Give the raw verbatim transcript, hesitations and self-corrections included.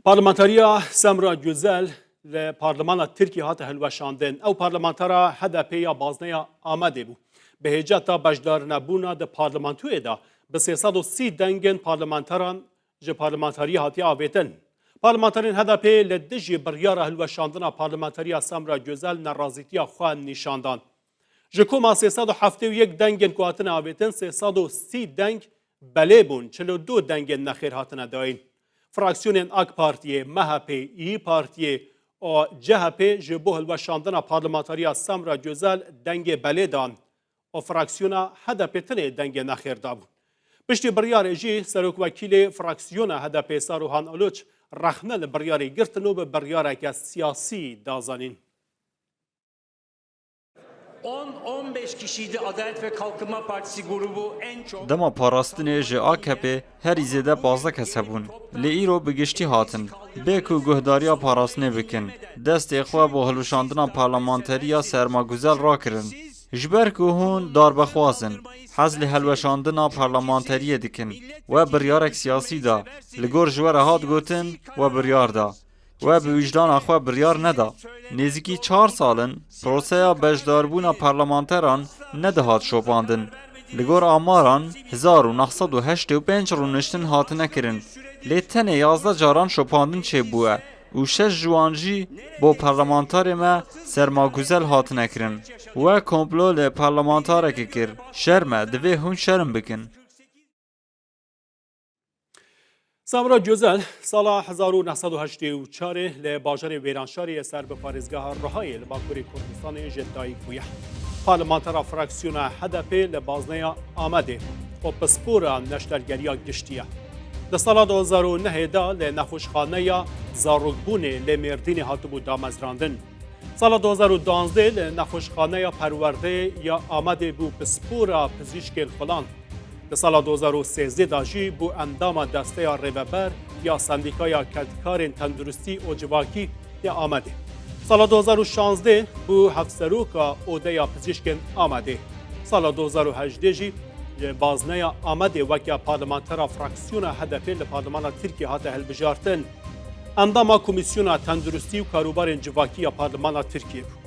Parlamenteriya Semra Güzel li parlemana Tirkiyê hate hilweşandin. Ew parlamentera H D P ya bazneya Amedê bû. Bi hêceta beşdarnebûna di parlamentoyê de bi sê sed û sî dengên parlamenteran ji parlamenteriyê hatiye avêtin. Parlamenterên H D P li dijî biryara hilweşandina parlamenteriya Semra Güzel nerazîtiya xwe nîşan dan. Ji koma sê sed û heftê û yek dengên ku hatine avêtin, sê sed û sî deng belê bûn, çil û du dengên nexêr hatine dayîn. Fraksiyonên AK Partiyê, M H P, İYİ Partiyê û C H P ji bo hilweşandina parlamenteriya Semra Güzel dengê belê dan û fraksiyona H D P tenê dengê nexêr dabûn. Piştî biryarê jî serokwekîlê fraksiyona H D P Saruhan Uluç rexne li biryarê girtin û bi biryareke siyasî da zanîn. On on beş kişiydi Adalet ve Kalkınma Partisi grubu en çok. Dema parastinê ji A K P herî zêde pazdeh kes hebûn. Lê îro bi giştî hatin. Bê ku guhdariya parastinê bikin, destê xwe bo hilweşandina parlamenteriya Serma Güzel rakirin. Ji ber ku hûn darbexwaz in, hez li hilweşandina parlamenteriyê dikin. We biryarek siyasî da. Li gor ji we re hat gotin, we biryar da. We bi wijdana xwe biryar neda. Nêzîkî çar sal in proseya beşdarbûna parlamenteran nedihat şopandin. Li gor amaran, hezar û neh sed û heştê û pênc rûniştin hatine kirin, lê tenê yazdeh caran şopandin çêbûye û şeş ji wan jî bo parlamentarê me Serma Güzel hatine kirin. We komplo li parlamentarekî kir. Şerm e, divê hûn şerm bikin. Semra Gözel sala hezar û neh sed û heştê û çarê li bajarê Wêranşarê yê ser bi parêzgeha Rihayê li Bakurê Kurdistanê ji dayik bûye. Parlamentera fraksiyona H D P li bazneya Amedê û pispora neştergeriya giştî ye. Di sala du hezar û nehê de li nexweşxaneya zarokbûnê li Mêrdînê hatibû damezrandin. Sala du hezar û duwazdeh li nexweşxaneya perwerdeyê ya Amedê bû pispora pizîşkên xuland. Di sala du hezar û sêzdeh de jî bû endama desteya rêveber ya Sendîkaya Kedkarên Tenduristî û Civakî ya Amedê. Sala du hezar û şazdeh bû hevseroka Odeya Pizîşkên Amedê. Sala du hezar û hejdeh jî li bazneya Amedê weke parlamentera fraksiyona H D P li Parlemana Tirkiyê hate hilbijartin. Endama Komîsyona Tenduristî û Karûbarên Civakî ya Parlemana Tirkiyê bû.